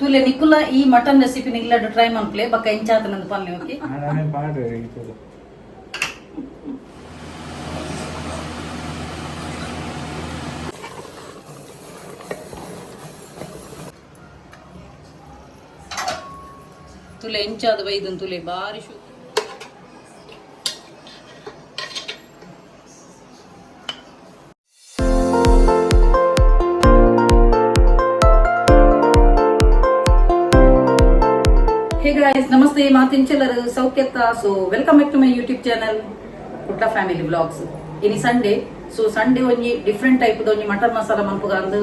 ತುಲೆ ನಿಕುಲ ಈ mutton recipe ಇಲ್ಲಡ್ try ಮನ್ಪುಲೆ ಬೊಕ್ಕ ಇಂಚಾತನಂದು ಪನ್ಲೆ ಓಕೆ. ನಾನೇ ಪಾಡ್ರೆ ಇತ್ತದು. ತುಲೆ ಇಂಚಾದ ಬೈದನ್ ತುಲೆ ಬಾರಿ ಶು. ಹೇ ಗಾಯ್ಸ್, ನಮಸ್ತೆ ಮಾತಿಂಚಲರು ಸೌಖ್ಯತ್ತ. So welcome back to my YouTube channel Kudla family vlogs. ಇನಿ ಸಂಡೇ, ಸೊ ಸಂಡೇ ಒಂಜಿ ಡಿಫ್ರೆಂಟ್ ಟೈಪ್ ಒಂಜಿ ಮಟನ್ ಮಸಾಲ ಮನ್ಪುಗ ಅಂದ್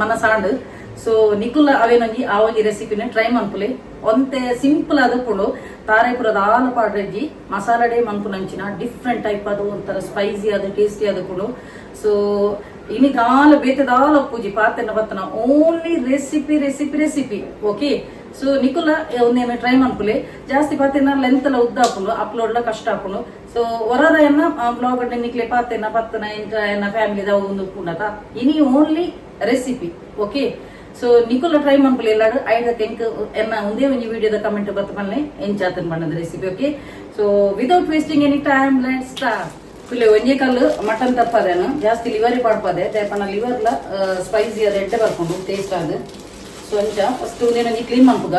ಮನಸಾಂಡ್. ಸೊ ನಿಕುಲ ಅವೇನೊಂಜಿ ಆ ಒಂಜಿ ರೆಸಿಪಿನ ಟ್ರೈ ಮನ್ಪುಲೆ. ಒಂತೆ ಸಿಂಪಲ್ ಆದ ಪುಂಡು, ತಾರಾಯಿಪುರದ ಆಲ ಪಾಡ್ರೆಜ್ಜಿ, ಮಸಾಲಡೆ ಮನ್ಪುನಂಚಿನ ಡಿಫ್ರೆಂಟ್ ಟೈಪ್ ಅದು ಒಂಥರ ಸ್ಪೈಸಿ ಆದ ಟೇಸ್ಟಿ ಆದ ಪುಂಡು. ಸೊ ಇನಿ ದಾಲ ಬೇತೆ ದಾಲ ಪೂಜಿ ಪಾತೆನ ಬತ್ತನ only recipe recipe recipe okay. So ನಿಕುಲ ಒಂದೇನು ಟ್ರೈ ಮನ್ಪುಲೆ. ಜಾಸ್ತಿ ಪಾತೆನ ಲೆಂತ್ ಲ ಉದ್ದ ಆಪುಂಡು, ಅಪ್ಲೋಡ್ ಲ ಕಷ್ಟ ಆಪುಂಡು. ಸೊ ಹೊರರ ಎನ್ನ ಬ್ಲಾಗ್ ನಿಕ್ಲೆ ಪಾತೆನ ಪತ್ತನ ಎಂಚ ಎನ್ನ ಫ್ಯಾಮಿಲಿ ದ ಒಂದು ಉಪ್ಪುಂಡತ. ಇನಿ ಓನ್ಲಿ ರೆಸಿಪಿ ಓಕೆ. ಸೊ ನಿಕುಲ ಟ್ರೈ ಮನ್ಪುಲೆ ಎಲ್ಲಾಡು ಐದ ಕೆಂಕ್ ಎನ್ನ ಒಂದೇ ಒಂಜಿ ವಿಡಿಯೋದ ಕಮೆಂಟ್ ಬತ್ತ ಪನ್ಲೆ ಎಂಚಾತನ್ ಬಣ್ಣದ recipe okay. So without wasting any time, let start. ಕುಲೆ ಒಂಜೇ ಕಲ್ಲು ಮಟನ್ ತಪ್ಪದೇನು ಜಾಸ್ತಿ ಲಿವರಿ ಪಾಡ್ಪದೆ ದೇಪನ ಲಿವರ್ಲ ಸ್ಪೈಸಿ ಅದು ಎಡ್ಡೆ ಬರ್ಕೊಂಡು ಟೇಸ್ಟ್ ಅದು. ಸೊ ಅಂಚ ಫಸ್ಟ್ ಒಂದೇನೊಂಜಿ ಕ್ಲೀನ್ ಮನ್ಪುಗ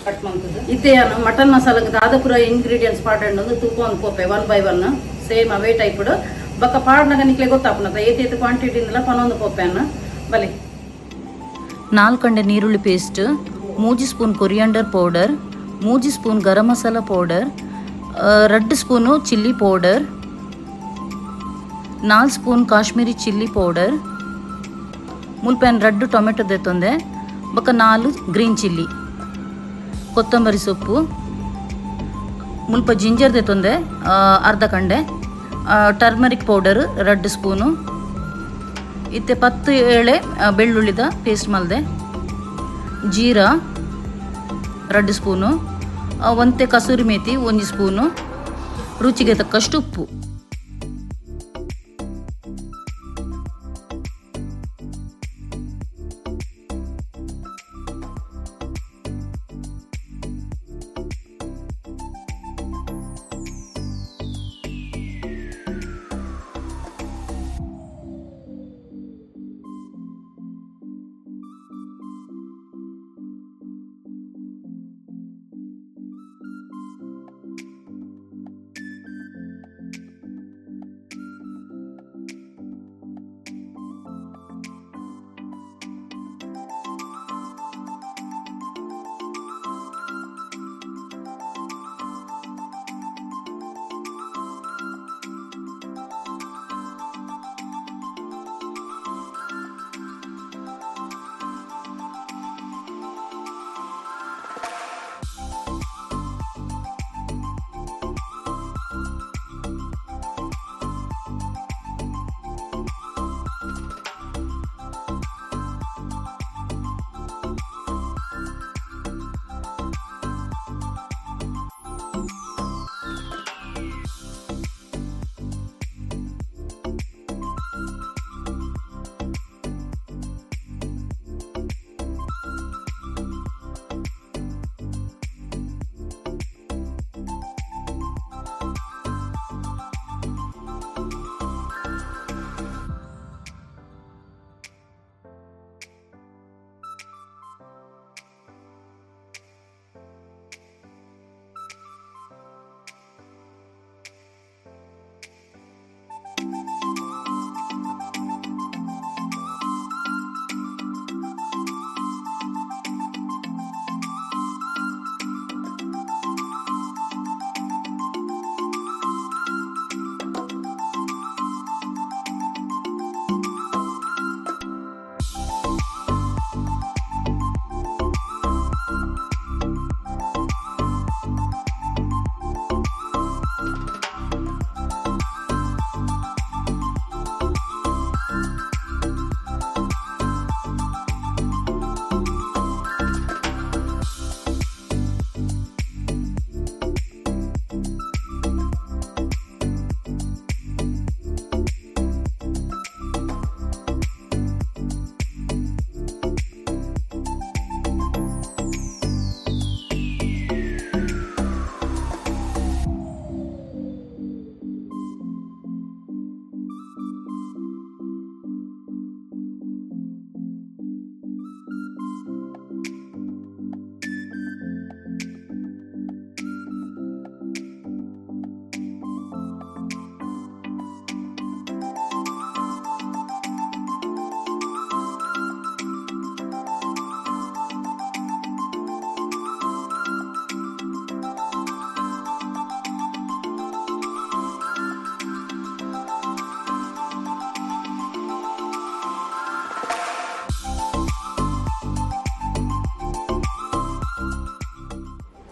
ಕಟ್ ಮಂತದ್ದು. ಇತ್ತೆ ಯಾನು ಮಟನ್ ಮಸಾಲಕ್ಕೆ ದಾದ ಪೂರ ಇಂಗ್ರೀಡಿಯೆಂಟ್ಸ್ ಪಾಡಂಡು ತೂಪ ಒಂದು ಪೋಪೆ ಒನ್ ಬೈ ಒನ್ ಸೇಮ್ ಅವೇ ಟೈಪ್ ಬೊಕ್ಕ ಪಾಡ್ನಾಗ ನಿಕ್ಲೆ ಗೊತ್ತಾಪುನತ ಏತ್ ಏತ್ ಕ್ವಾಂಟಿಟಿ ಇಂದಲ ಪನೊಂದು ಪೋಪೆ ಅನ್ನ ಬಲೆ. 4 ಕಂಡೆ ನೀರುಳ್ಳಿ paste, 3 spoon coriander powder, 3 spoon garam masala powder, 2 spoon chilli powder, 4 spoon Kashmiri chilli powder, ಮುಲ್ಪೆನ್ 2 tomato ದೆತ್ತೊಂದೆ ಬೊಕ್ಕ 4 ಗ್ರೀನ್ ಚಿಲ್ಲಿ, ಕೊತ್ತಂಬರಿ ಸೊಪ್ಪು, ಮುಲ್ಪ ಜಿಂಜರ್ ದೆತ್ತೊಂದೆ ಅರ್ಧ ಕಂಡೆ, ಟರ್ಮರಿಕ್ ಪೌಡರ್ 2 ಸ್ಪೂನು, ಇತ್ತೆ 10 ಏಳೆ ಬೆಳ್ಳುಳ್ಳಿದ ಪೇಸ್ಟ್ ಮಲ್ದೆ, ಜೀರಾ 2 ಸ್ಪೂನು, ಒಂತೆ ಕಸೂರಿ ಮೇಥಿ 1 ಸ್ಪೂನು, ರುಚಿಗೆ ತಕ್ಕಷ್ಟು ಉಪ್ಪು.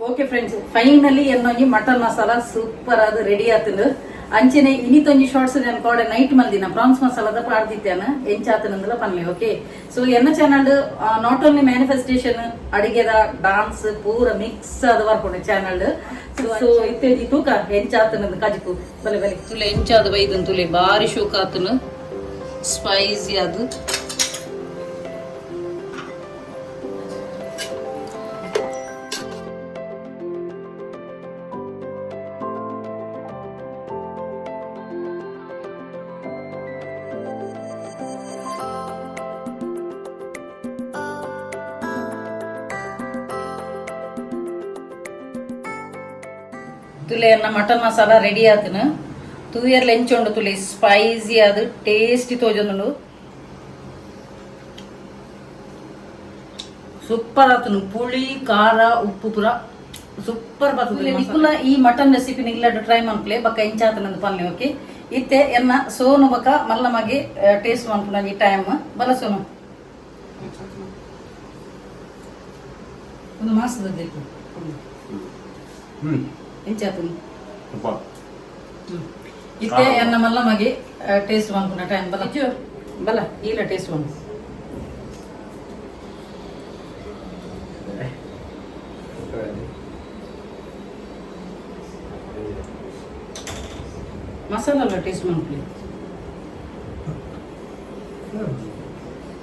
Okay friends, finally ಎನ್ನೊಂಜಿ mutton masala super ಅದು ರೆಡಿ ಆತುಂಡು. ಅಂಚನೆ ಇನಿತೊಂಜಿ ಶಾರ್ಟ್ಸ್ ನಾನು ಕೋಡೆ ನೈಟ್ ಮಲ್ದಿನ ಪ್ರಾನ್ಸ್ ಮಸಾಲದ ಪಾಡ್ದಿತ್ತೇನ ಎಂಚಾತನಂದಲ ಪನ್ಲೆ. ಓಕೆ, ಸೊ ಎನ್ನ ಚಾನಲ್ not only manifestation, ಅಡಿಗೆದ, ಡಾನ್ಸ್ ಪೂರ ಮಿಕ್ಸ್ ಆದ ಬರ್ಪುಂಡು ಚಾನಲ್. ಸೊ ಇತ್ತೆಜಿ ತೂಕ ಎಂಚಾತನಂದು ಕಜಿಪು ಬಲೆ ಬಲೆ ತುಲೆ ಎಂಚಾದ ಬೈದನ್ ತುಲೆ ಬಾರಿ ಶೋಕ ಆತನು ಸ್ಪೈಸಿ ಅದು. ತುಲೆ ಅನ್ನ ಮಟನ್ ಮಸಾಲ ರೆಡಿ ಆತನು. ತೂಯರ್ಲ ಎಂಚುಂಡು ತುಲೆ, ಸ್ಪೈಸಿ ಅದು ಟೇಸ್ಟಿ ತೋಜೊಂದುಂಡು, ಸೂಪರ್ ಆತನು. ಪುಳಿ ಖಾರ ಉಪ್ಪು ಪೂರ ಸೂಪರ್ ಬರ್ತದೆ. ನಿಕುಲ ಈ ಮಟನ್ ರೆಸಿಪಿ ಇಲ್ಲಡ್ ಟ್ರೈ ಮನ್ಪುಲೆ, ಬಕ್ಕ ಎಂಚಾತನಂದು ಪನ್ಲೆ. ಓಕೆ, ಇತ್ತೆ ಎನ್ನ ಸೋನು ಬಕ್ಕ ಮಲ್ಲ ಮಗೆ ಟೇಸ್ಟ್ ಮನ್ಪುನ ಈ ಟೈಮ್. ಬಲ ಸೋನು, ಒಂದು ಮಾಸದ ಬೇಕು. ಎಂಚಾತನು? ಇತ್ತೆ ಎನ್ನ ಮಲ್ಲ ಮಗೆ ಟೇಸ್ಟ್ ಮನ್ಪುನ ಟೈಮ್. ಬಲ ಬಲ, ಈಲ ಟೇಸ್ಟ್ ಮನ್ಪು. ಮಸಾಲ ಅಲ್ಲ ಟೇಸ್ಟ್ ಮನ್ಪುಲಿ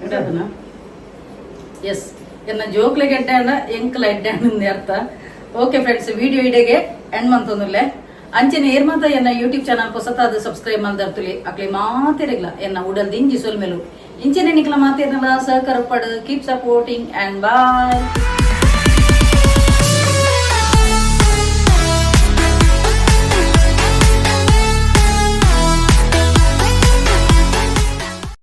ಎಡ್ಡಾತನ? ಎಸ್, ಎನ್ನ ಜೋಕ್ಲೆಗೆ ಎಡ್ಡಾಂಡ ಎಂಕ್ಲ ಎಡ್ಡಾಂಡ ಅರ್ಥ. ಓಕೆ ಫ್ರೆಂಡ್ಸ್, ವಿಡಿಯೋ ಇಡೆಗೆ ಎಂಡ್ ಮಂತೊಂದುಲ್ಲೆ. ಅಂಚನೆ ಏರ್ ಮಾತ ಎನ್ನ ಯೂಟ್ಯೂಬ್ ಚಾನಲ್ ಪೊಸತಾದ ಸಬ್ಸ್ಕ್ರೈಬ್ ಮಲ್ದರ್ತುಲಿ ಅಕ್ಲೆ ಮಾತೆರೆಗ್ಲ ಎನ್ನ ಉಡಲ್ ದಿಂಜಿ ಸೊಲ್ಮೆಲು. ಇಂಚನೆ ನಿಕ್ಲ ಮಾತೇರ್ನಲ ಸಹಕಾರ ಪಡು. Keep supporting and bye.